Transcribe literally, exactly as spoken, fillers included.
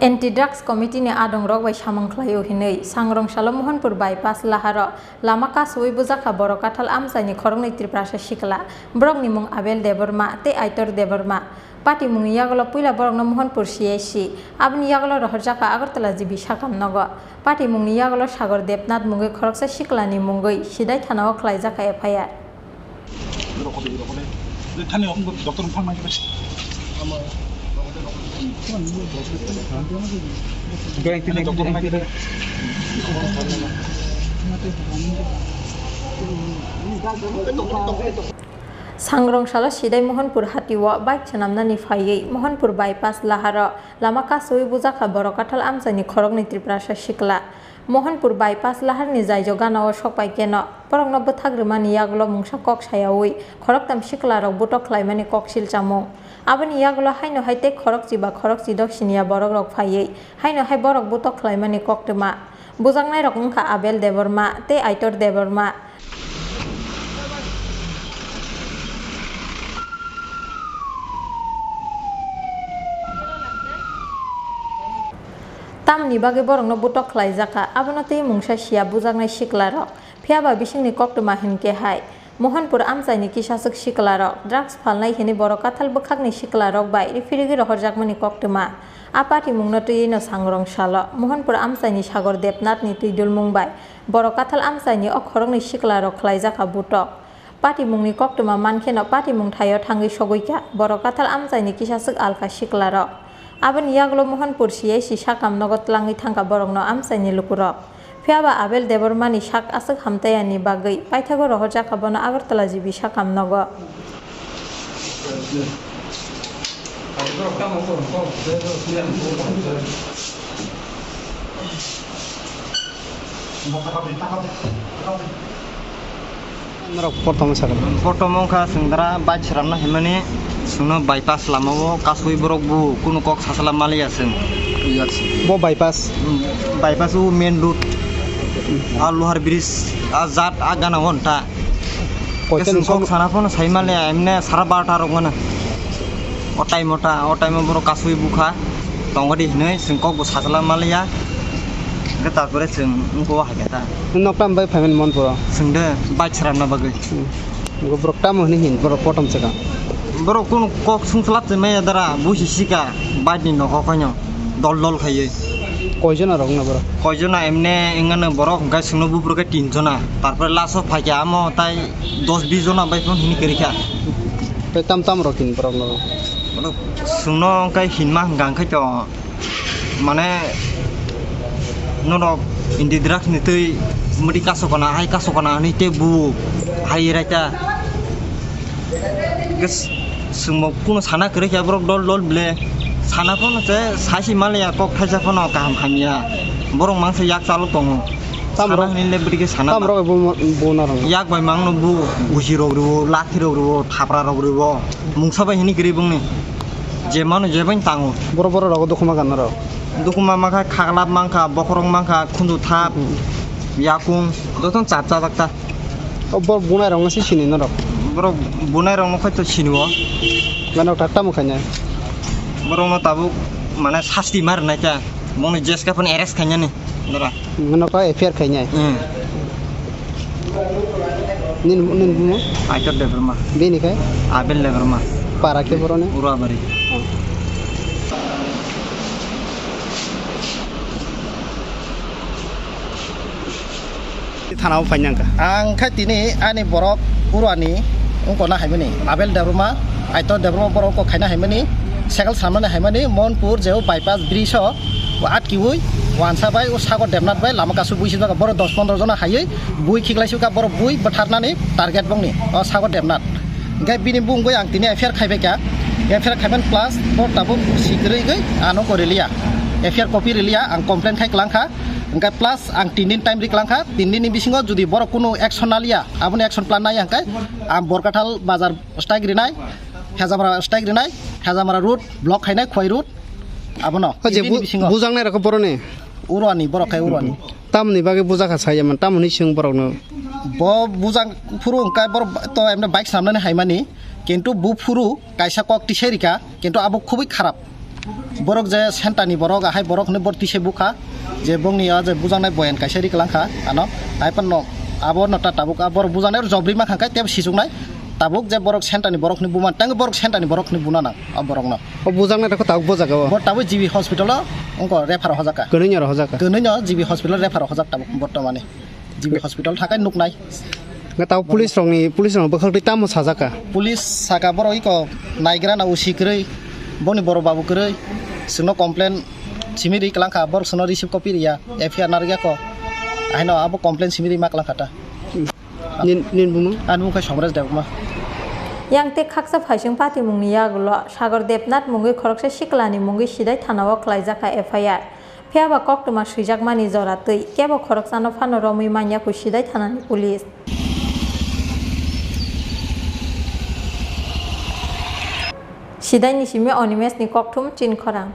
Anti Drugs Committee ni adongrok bai samung khlaio hinwi Sangrong salo Mohanpur Bypass laharo lama kasui bujakha borok kathal amchaini khoroknwi Tiprasa sikla. Borokni mung Abel Debbarma tei Aitor Debbarma. Patimungni yagulo puila borokno Mohanpur C I C, aboni yagulo rohorjakha Agartala G B sakam nogo. Patimungni yagulo Sagor Debnath mungwi khoroksa siklani mungwi Sidai thanao khlaijakha F I R. Sangrong salo Sidai Mohanpur hatio bike swnamnani phaiwi Mohanpur bypass laharo lama kasui bujakha borok kathal amchaini khoroknwi Tiprasa sikla. Mohanpur bypass laharni jaijo ganao sokpai keno borokno bwthak rwmani yagulo mungsa kok sayaui khoroktham siklarok butok khlaimani koksil chamung. Aboni yagulo haino hai tei khorokchi ba khorokchi dok siniya borokrok phaiwi haino hai borok butok khlaimani koktwma. Bujaknairok wngkha Abel Debbarma tei Aitor Debbarma. Tamni bagwi borokno butok khlaijakha, abono tei mungsa siya bujaknai siklarok. Phiyaba bisingni koktwma hinkhe hai, Mohanpur amchaini kisaswk siklarok drugs phalnai hwnwi borok kathal bwkhakni siklarok bai riphirigwi rohorjakmani koktwma. A patimungno twiwi no Sangrong salo Mohanpur amchaini Sagor Debnathni twidulmung bai borok kathal amchaini o khoroknwi siklarok khlaijakha butok. Patimungni koktwma mankheno patimung thaio thangwi sogwikha borok kathal amchaini kisaswk alka siklarok. Aboni yagulo Mohanpur C I C sakam nogo tlangwi thangkha borokno amchaini lukurok. Phiyaba Abel Debbarmani sak aswk hamtaiani bagwi paithago rohorjakha bono Agartala G B sakam nogo. Norok prothom sakha. Prothom wngkha chwng dara bike swnamna himani chwngno bypass lamao kasui borok bu kunu kok sachla maliya chwng. Bo bypass? Bypass o main road. A Lohar bridge a jat a gana won ta. Koichani chwng kok sana phano sai maliya emne sara barta rok mano. O time o ta, o time o borok kasui bukha. Tongodi hinwi chwng kok bo sachla maliya. Hwnkhe tarpore chwng wngkha o hai khe ta. Noktam bai phaimani Mohanpuro? Chwng de bike swnamna bagwi. Hmm. Borok tamo hwnwi hin, borok kotom chwkha. Borok kunu kok sung chlap se maya dara, busi sika, bike ni nokhok khaino, dol dol khaiwi. Koijona rok wngna borok? Koijona emne wngmano borok hwnkhe chwngno buphuru khe tin jona, tarpore last o phaikha amo tai dos bis jona bai phano hini kwrwi kha. Tei tam tam rok hin borok no? Borok chwngno wngkhe hinma hwnkha hwnkhe to. Mane norok indi drugs ni twi mwtwi kasokna hai kasokna hwnwi tei bu hai raita. Ges-, chwngbo kunu sana kwrwi khe borok dol dol ble sana phano se saisi maliya kok thaisa phano kaham hamya borok mangsa yak chalo tongo. Tam sana rok, hwnwi le bwtwi khe sana tam ba. Rok bo, bo narang. Yak bai mangno bu busi rok rwo, lathi rok rwo, thapra rok rwo, mungsa bai hwnwi kwrwi bongni. Je mano je bai tango. Boro boro rogo dukhu ma ganna rok. Dukhu ma mankha, khaglap mankha, bokhorok mankha, khunju thap, hmm, yakung, jotono chap chajak ta. O bor bunai rok no se sini norok. Borok bunai rok no khai to sini o. Gana tak tamo khainai. Borok no tabuk mane sasti mar nai ta. Bongni jeska phano arrest khainani. Dora. Mano ka F I R khainai. Hmm. Nin, nin bumo? Aitor Debbarma. Bini kai? Abel Debbarma. Para ke boroni? Urabari. Thana o phai nangkha. Ang kha tini ani borok Urani wngkona haimani Abel Debbarma, Aitor Debbarma borok kok khaina haimani, cycle samnani haimani, Monpur jeo bypass bridge o atkiwi wansa bai o Sagor Debnath bai lama kasu buisi jaga borok dos pondro jona haiwi bui khiklai suka borok bui bwtharnani target bongni o Sagor Debnath. Hingke bini bungwi ang tini F I R khaibai kha, F I R khaiban plus bo tabuk sikrigwi ano koriliya, F I R copy riliya ang complain khai klangkha. Hingke plus ang tin din time ri klangkha, tin din ni bisingo jodi borok kunu action naliya, aboni action plan naiya hingke ang Borkathal bazar strike rinai, Hejamara strike rinai, Hejamara road block khainai, Khwai road, abono O je tin din bu-, bisingo. Bujaknai rokho boroni? Urwani, borok khai Urwani. Tamoni bagwi bujakha saiya man, tamoni swng borokno? Bo bujak phuru hingke borok to emne bike swnamnani haimani, kintu bu phuru kaisa kok tisai rika, kintu abo khubui kharap. Borok je center ni borok, ahai borok hwnwi borok tise bukha, je bongni o je bujaknai boyan kaisa ri kwlang kha ano, hai phano abo no ta tabuk a borok bujaknai rok jobri ma kha khe tebo sisuknai, tabuk je borok center ni borok hwnwi buman tang borok center ni borok hwnwi buna nang o borok no. O bujaknai rok tabuk bo jaga o? Bo tabuk G B hospital o wngkha refer hojak kha. Kwnwi no hojak kha? Kwnwi no G B hospital refer hojak tabuk bortomani. G B hospital thakai nuknai. Nga tabo police rokni, police rokno bwkhak twi tamo sajak kha? Police saka borok iko naigra na usi kwrwi, boni borok babu kwrwi, chwngno complain simi ri kwlang kha, borok chwngno receive copy riya, F I R narwk ya kho. Ahino abo complain simi ri ma kwlang kha ta. Nin, nin bumung? Ani bumung khe Somresh Debbarma. Yang tei khaksa phaising patimungni yagulo Sagar Debnath mungwi khoroksa siklani mungwi Sidai thanao khlaijak kha F I R. Phiya ba koktwma swijakmani jora twi kebo khoroksano phano romwi manya kho Sidai thanani police. Sidaini simi Animeshni kokthum chinkhorang.